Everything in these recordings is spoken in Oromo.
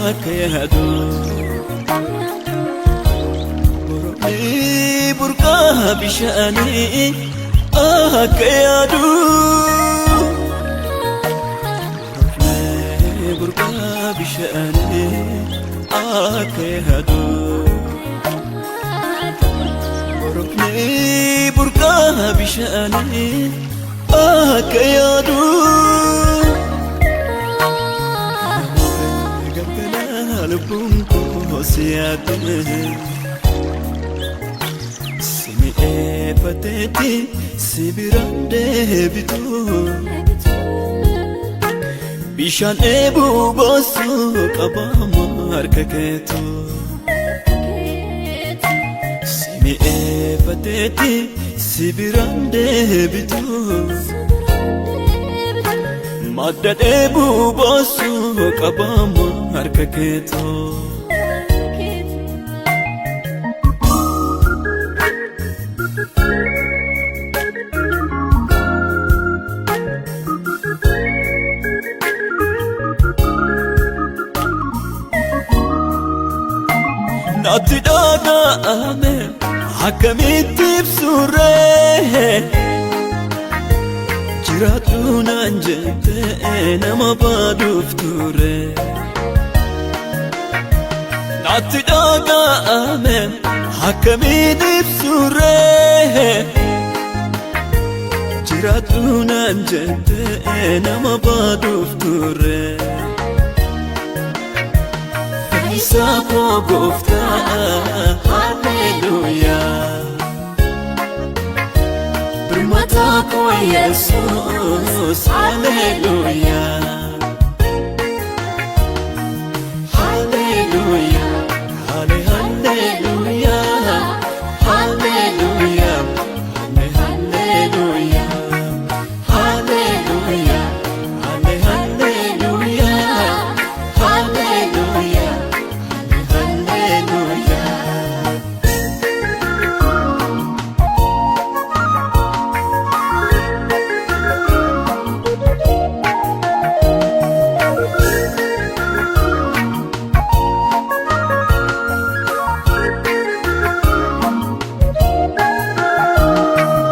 akka yaadu. Borofni burqaa bishaanii akka yaadu. Borofni burqaa bishaanii akka yaadu. Borofni burqaa bishaanii akka yaadu. Galgala lubbuun koo si yaadde. Si mi'eeffateetti si biraan deebitu. Bishaan dheebuu baasu qabaama harka keetu. Si mi'eeffateetti si biraan deebitu. Madda dheebuu baasu qabaama harka keetu. Natti dhaga'ame akkamitti ibsurree, jiraadhu naan jette nama baaduuf ture. Natti dhaga'ame akkamitti ibsurree, jiraadhu naan jette nama baaduuf ture. Fayyisaa koo gooftaa, haleluuyaa. Birmataa koo Yesuus, haleluuyaa. Haleluuyaa, hale haleluuyaa, haleluuyaa, hale haleluuyaa, haleluuyaa, hale haleluuyaa, haleluuyaa, hale haleluuyaa.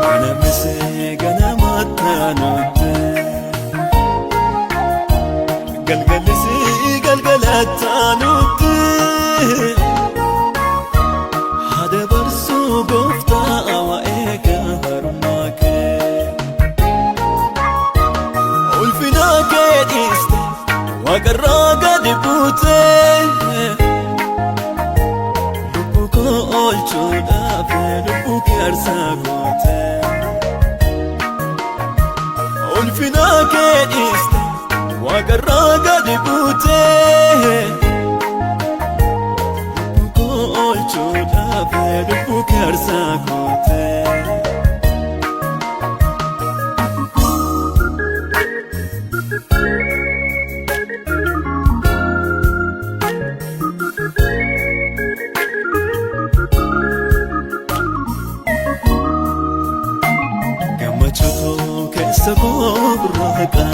Ganamse ganamattanutte, galgalisi galgalattanutti, hadabarsuu gooftaa waa'ee gaarummaa kee. Ulfina kee dhiiste waaqarraa gadi buutee, lubbuu koo oolchuudhaaf lubbuu kee aarsaa goote. Ulfina kee dhiiste waaqarraa gadi buutee, lubbuu koo oolchuudhaaf lubbuu kee aarsaa goote. Gammachuutu keessa koo burraaqa.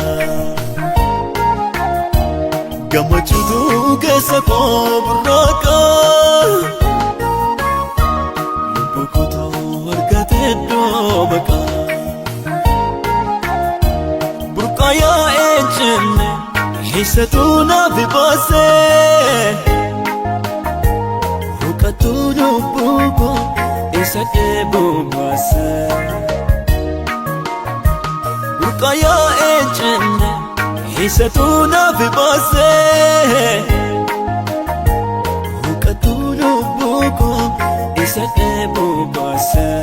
Gammachuutu keessa koo burraaqa. Lubbuu kootu argate iddoo baqa. Burqaa yaa'ee jenne eessatu naaf baasee? Huqatu lubbuu koo isa dheebuu baasee. Burqaa yaa'ee jenne eessatu naaf baasee? Huqatu lubbuu koo isa dheebuu baasee.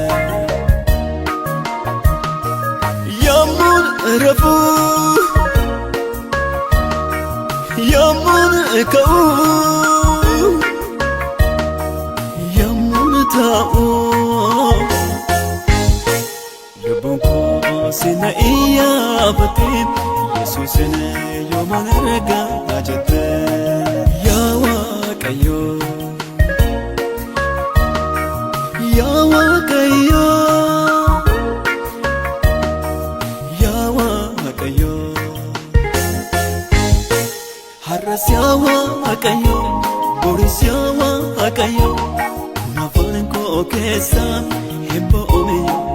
Yammuun rafuu, yammuun ka'uu, yammuun taa'uu, lubbuun koo sina iyyaafate, Yesuusin yooman argaa jette. Yaa Waaqayyo, yaa Waaqayyo, yaa Waaqayyo, har'as yaa Waaqayyo. Waaqayyo, boris yaa Waaqayyo, kun afaan koo keessaa hin ba'umiyyuu.